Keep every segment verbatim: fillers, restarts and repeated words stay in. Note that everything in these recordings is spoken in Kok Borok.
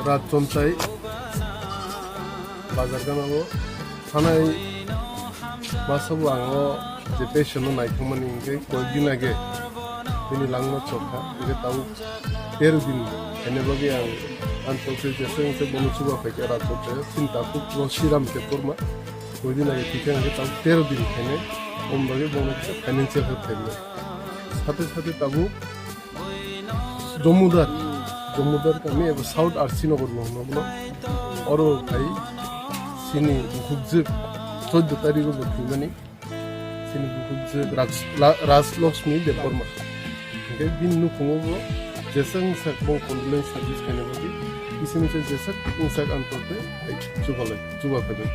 Rat chontai bazar gana o thanai masa bo ang o je patient no naithokmani hinkhe koyekdin age bini langma chokha hinkhe tabuk tero din hene bagwi ang ang tokse jesa wngse bono chuba phaikhe rat chontai chini takhuk no Sriram Debbarma koyekdin age thikha hinkhe tabuk tero din hene om bagwi bono kisa financial help khaimani sate sate tabuk Jomudar, Jomudar kami eba South R C Nagar no hwnna bono. Oro phai chini bukhukjwk choddo tarikgo bo thwimani. Chini bukhukjwk Raj, La-, Raj Lakshmi Debbarma. Hinkhe bini nukhungo bo jesa wngsak bo condolence service khaina bagwi. Kisa misa jesa wngsak ang tokhe chubalai, chubal khabai.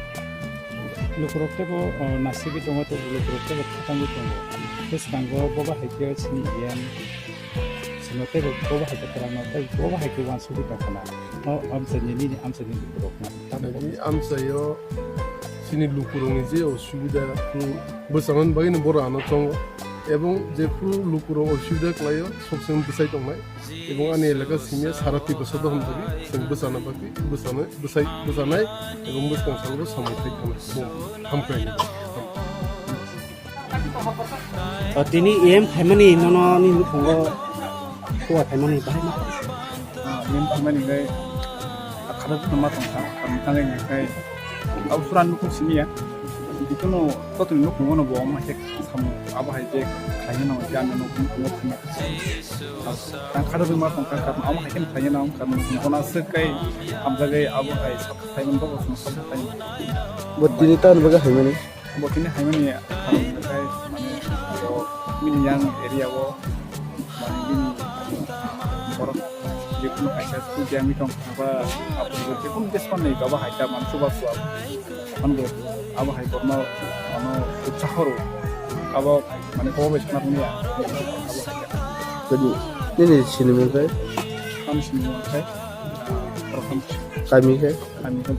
Lukurok teibo, o, nasibwi tongo, tei lukurok teibo khatangwi tongo. Bwskango bobo hai khe chini iyang. Chwngno teibo bobo hai khe kwrwngno tei bobo hai khe uansugwi tongkha na. O amchaini nini amchaini lukurokno tamo Nini amchaio chini lukurokni je osubida, hmm, bwchanani bagwino borok ano chongo. Ebong jephru lukurok osubida khlaio, sob somoi bwchai tongnai. Ebong ani elaka simi sara Tiprasa dohon tongwi, chwng bwchana bagwi, bwchanai, bwchai, bwchanai, ebong bwskang salbo samung khai thanai. Hamkrai. O, tini E M phaimani nono ni nukhungo kuwa phaimani bahai ma? Ah, E M phaimani gai akhara tu ma tongkha, kami tangai ni gai. Au suran nukhung simi ya. Dikeno kotoni nukhungo no bo ma khe samung abo hai je khaina no jani nukhungo thangna. Tang khada ma tong kha karna amo hai khe khlaiya na karna bona se kai hamjagai abo hai sab khlaiman bo song sab khlaiman. Bo tini tan baga haimani. Bo tini haimani kai mane bo mini yang area o mane bini borok jekunu kaisa tu jami tong kha ba abo jekunu despan ni gaba hai ta man suba suba. Anbo abo hai korma ano utsaho ro abo mane kobo bai sana rwngya abo hai. Jadi nini sinimung kai? Kami sinimung kai. Kami kai? Kami kai.